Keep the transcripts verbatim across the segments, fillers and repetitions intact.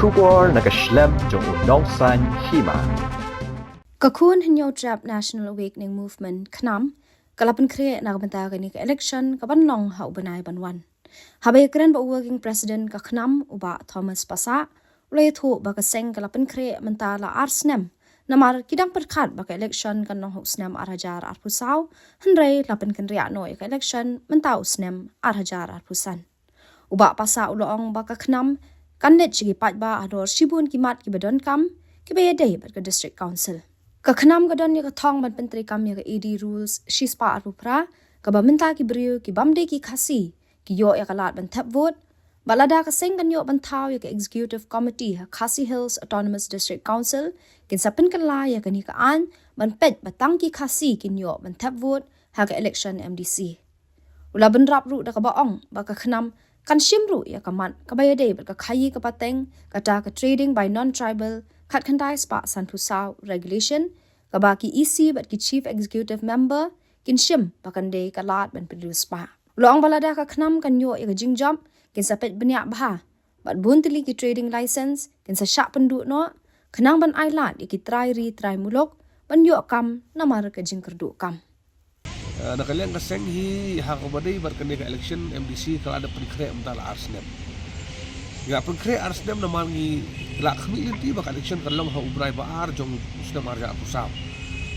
Khubor na ka shlem jong u Nongsaiñ Hima. Ka khun Hynñiewtrep National Awakening Movement, KHNAM, ka la pynkhreh na ka bynta kane ka election ka ban long ha u bnai ban wan. Haba ïakren bad u Working President ka KHNAM, u Bah Thomas Passah, u la ïathuh ba ka seng ka la pynkhreh mynta la ar snem, namar ki dang pyrkhat ba ka election kan long ha u snem ar hajar arphew saw, hynrei la pynkynriah noh ïa ka election mynta u snem ar hajar arphew san. U Bah Passah u la ong ba ka KHNAM kan leit sha ki paidbah halor shibun ki mat kiba donkam, kiba ïadei bad ka District Council. Ka KHNAM ka don ïa ka thong ban pyntreikam ïa ka A D Rules shispah arphew phra, kaba mynta ki briew ki bym dei ki Khasi ki ïoh ïa ka lad ban thep vote. Bad lada ka seng kan ïoh ban thaw ïa ka Executive Committee ha Khasi Hills Autonomous District Council, kin sa pynkylla ïa kane ka aiñ ban peit ba tang ki Khasi kin ïoh ban thep vote ha ka election M D C. U la bynrap ruh da kaba ong ba ka KHNAM kan shim ruh ïa ka mat kaba ïadei bad ka khaïi ka pateng, kata ka Trading by Non-Tribal khatkhyndai spah sanphew saw regulation, kaba ki E C bad ki Chief Executive Member kin shim ba kan dei ka lad ban pynriewspah. U la ong ba lada ka KHNAM kan ïoh ïa ka jingjop, kin sa peit bniah bha bad bun tylli ki trading license kin sa shah pynduh noh, khnang ban ai lad ïa ki trai ri trai muluk ban ïoh kam namar ka jingkyrduh kam. Eh, na ka liang ka seng hi, ha kaba dei bad kane ka election M D C ka la dep pynkhreh mynta la ar snem. Ngi la pynkhreh ar snem namar ngi la khmih lynti ba ka election kan long ha u bnai ba ar jong u snem ar hajar arphew saw.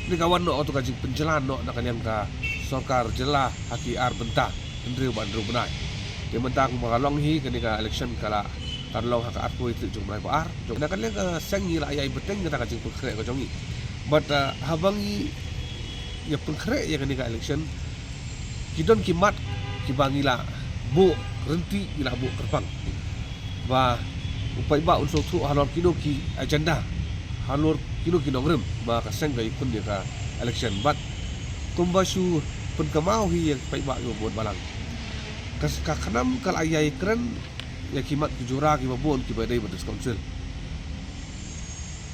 Kane ka wan noh kato ka jingpynjlan noh na ka liang ka sorkar jylla ha ki ar bynta, hynriew bad hynriew bnai. Te mynta kumba ka long hi, kane ka election ka la kan long ha ka arphew tarik jong u bnai ba ar. Jong na ka liang ka seng ngi la ïai bteng kata ka jingpynkhreh ka jong ngi. Bad, ah, haba ngi ïa pynkhreh ïa kane ka election, ki don ki mat kiba ngi la buh ryntih, ngi la buh kyrpang ba u paidbah un sngewthuh halor kino ki agenda, halor kino ki nongrim ba ka seng ka ïakhun ïa ka election. Bad kumba shu pynkynmaw hi ïa u paidbah kiba bun balang, ka, ka KHNAM ka la ïai kren ïa ki mat ki jura kiba bun kiba dei bad District Council.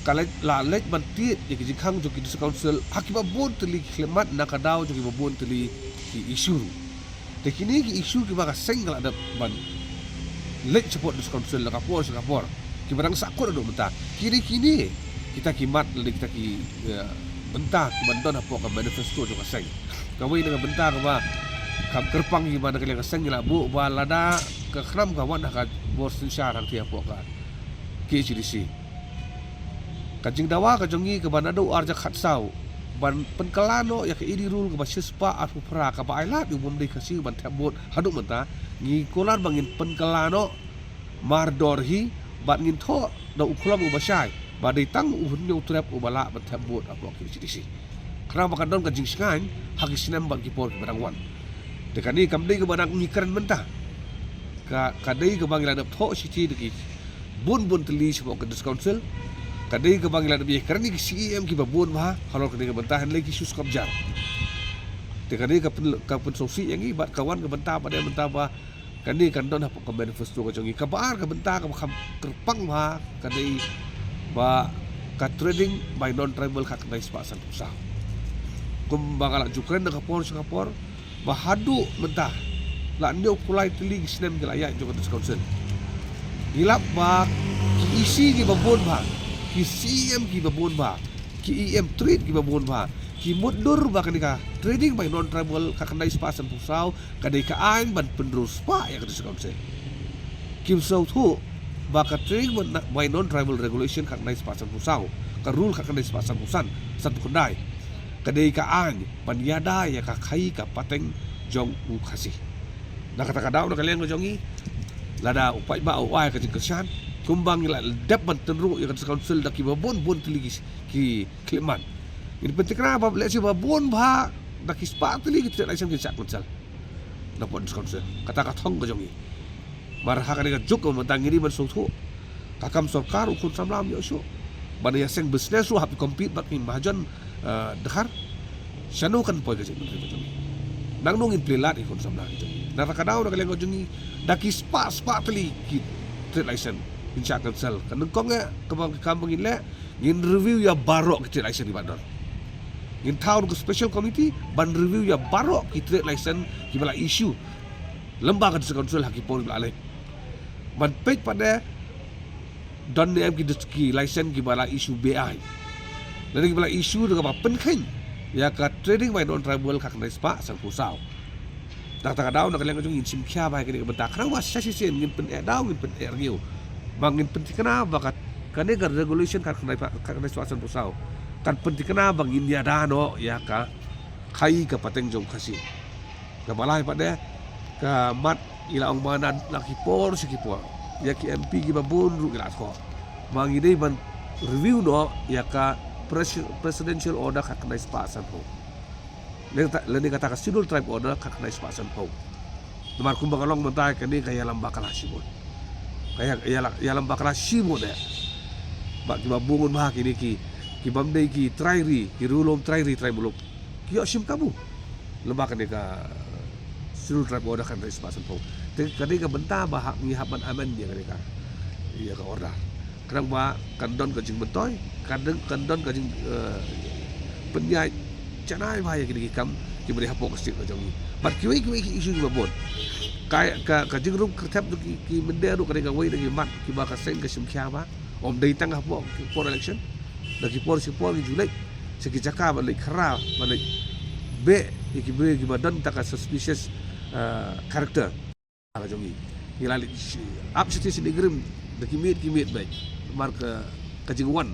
Ka leit, la leit ban tied ïa ki jingkhang jong ki District Council ha kiba bun tylli ki khyllipmat na ka daw jong kiba bun tylli ki issue. Te kine ki issue kiba ka seng ka la dep ban leit shapoh District Council na ka por sha ka por, kiba dang sahkut haduh mynta. Kine, kine kita ki mat lane kita ki, eh, bynta kiban don hapoh ka manifesto jong ka seng. Kawei na ka bynta kaba kham kyrpang hi ba na ka liang ka seng ngi la buh ba lada ka KHNAM ka wan ha ka bor synshar hangtei hapoh ka K H A D C, ka jingdawa ka jong ngi kaba naduh ar hajar khatsaw ban pynkylla noh ïa ka A D Rule kaba shispah arphew phra kaba ai lad ïa u bym dei Khasi ban thep vote haduh mynta, ngi kular ba ngin pynkylla noh mardor hi, bad ngin thoh da u khlem uba shai ba dei tang u Hynñiewtrep uba lah ban thep vote hapoh K H A D C. Khnang ba kan don ka jingshngaiñ ha ki snem bad ki por kiba dang wan. Te kane kam dei kaba dang ngi kren mynta. Ka, ka dei kaba ngi la dep thoh shithi da ki bun bun tylli shapoh ka District Council. Ka dei kaba ngi la dep ïakren ïa ki C E M kiba bun bha halor kane ka bynta, hynrei ki shu skop jar. Te kane ka pyn, ka pynsngewsih ïa ngi bad ka wan ka bynta ba dei mynta ba kane kan don hapoh ka manifesto ka jong ngi. Kaba ar ka bynta kaba kham kyrpang bha ka dei ba ka Trading by Non-Tribal khatkhyndai spah sanphew saw. Kumba nga la ju kren na ka por sha ka por, ba haduh mynta la hynñiewphew lai tylli ki snem ki la ïaid jong ka District Council. Ngi lap ba ki E C kiba bun bha, ki C E M kiba bun bha, ki E M Trade kiba bun bha, ki mutdur ba kane ka Trading by Non-Tribal khatkhyndai spah sanphew saw ka dei ka aiñ ban pynriewspah ïa ka District Council. Kim sngewthuh ba ka Trading by Non-Tribal Regulation khatkhyndai spah sanphew saw, ka Rule khatkhyndai spah sanphew san, sanphew khyndai, ka dei ka aiñ ban ïada ïa ka khaïi ka pateng jong u Khasi. Na kata ka daw na ka liang ka jong ngi, lada u paidbah u ai ka jingkyrshan, kumba ngi la dep ban tynruh ïa ka District Council da kiba bun bun tylli ki, ki khyllipmat, ngin pyntikna ba lehse ba bun bha da ki spah tylli ki trade license kin shah cancel na pdeng District Council. Kata ka thong ka jong ngi. Mar ha kane ka juk ba mynta ngi dei ban sngewthuh, ka kam sorkar u khun samla um ïoh shuh ban ïaseng business ruh, hap compete bad ki mahajon, eh, dkhar. Shano kan poi ka jingmyntri ka jong ngi? Nangno ngin plie lad ïa ki khun samla ka jong ngi? Na kata ka daw na ka liang ka jong ngi, da ki spah spah tylli ki trade license kin shah cancel. Ka nyngkong eh kaba, ka kam ba ngin leh, ngin review ïa baroh ki trade license kiba don. Ngin thaw ka special committee ban review ïa baroh ki trade license kiba la issue lyngba ka District Council ha ki por kiba la leit. Ban peit pat de don ne em ki dis-, ki license kiba la issue be-aiñ, lane kiba la issue da kaba pynkheiñ ïa ka trading by non-tribal khatkhyndai spah sanphew saw. Tang kata ka daw na ka liang ka jong ngi ngin shim khia bha ïa kane ka bynta, khnang ba shisien ngin pyneh daw, ngin pyneh rngiew, ba ngin pynthikna ba ka, kane ka regulation khatkhyndai spah, khatkhyndai spah sanphew saw kan pynthikna ba ngin ïada noh ïa ka khaii ka pateng jong u Khasi. Kaba lai pat de, ka mat ngi la ong ba na, na ki por sha ki por, ïa ki M P kiba bun ruh ngi la thoh ba ngi dei ban review noh ïa ka pres-, Presidential Order khatkhyndai spah sanphew, lane kata, lane kata ka Schedule Tribe Order khatkhyndai spah sanphew. Namar kumba nga la ong mynta, kane ka ïalam bakla shibun. Ka ïa, ïa, ïalam bakla shibun eh. Ba kiba bun bha kine ki, ki bym dei ki trai ri, ki riewlum trai ri trai muluk, ki ïoh shim kabu lyngba kane ka Schedule Tribe Order khatkhyndai spah sanphew. Te ka dei ka bynta ba hap, ngi hap ban amend ïa kane ka, ïa ka order, khnang ba kan don ka jingmyntoi, kan don, kan don ka jing, eh, pynïaid janai bha ïa kine ki kam kiba dei hapoh ka state ka jong ngi. Bad kiwei kiwei ki issue kiba bun, ka, ka, ka jingrung kyrthep jong ki, ki mynder ruh ka dei kawei na ki mat kiba ka seng ka shim khia bha. Ym dei tang hapoh ki por election, da ki por sha ki por ngi ju leit sha ki jaka ban leit khra, ban leit beh ïa ki briew kiba don kata ka suspicious, eh, character. Ka jong ngi, ngi la leit ap shatei sha Nongrim da ki miet ki miet bad namar ka, ka jingwan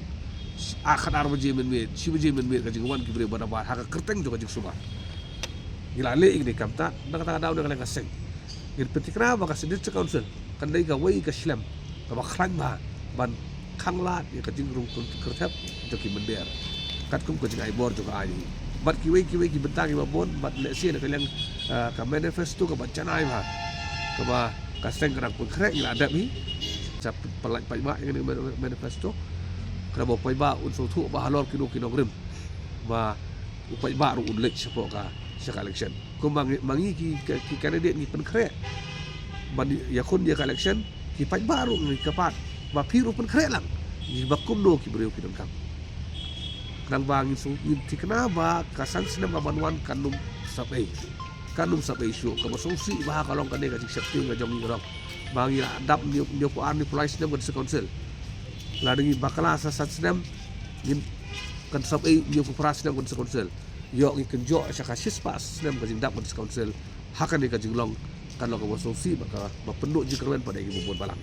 ar, khatar baje mynmiet, shi baje mynmiet ka jingwan ki briew ba da bar ha ka kyrteng jong ka jingsumar. Ngi la leh ïa kine ki kam, tang na kata ka daw na ka liang ka seng ngin pynthikna ba ka State District Council kan dei kawei ka shlem kaba khlaiñ bha ban khanglad ïa ka jingrung kyrthep jong ki mynder katkum ka jingai bor jong ka aiñ. Bad kiwei kiwei ki bynta kiba bun, bad lehse na ka liang, eh, ka manifesto kaba janai bha kaba ka seng ka dang pynkhreh, ngi la dep hi, sa pynlait paidbah ïa kane ka manifesto, khnang ba u paidbah un sngewthuh ba halor kino kino ki nongrim ba u paidbah ruh un leit shapoh ka, sha ka election. Kumba ngi, ma ngi ki, ki, ki candidate ngi pynkhreh ban ïakhun ïa ka election, ki paidbah ruh ngi kyrpad ba phi ruh pynkhreh lang, ngi ba kumno ki briew ki donkam. Khnang ba ngin shu, ngin thikna ba ka san snem ka ban wan kan ym sap ei, kan ym sap ei shuh. Kaba sngewsih bha ka long kane ka jingsheptieng ka jong ngi ka long ba ngi la dap hynñiew, hynñiewphew ar, hynñiewphew lai snem ka District Council. Lada ngi bakla sa san snem, ngin, kan sap ei hynñiewphew phra snem ka District Council. Ïoh ngi kynjoh sha ka shispah snem ka jingdap ka District Council. Ha kane ka jinglong kan long kaba sngewsih bad kaba pynduh jingkyrmen pat ïa kiba bun balang.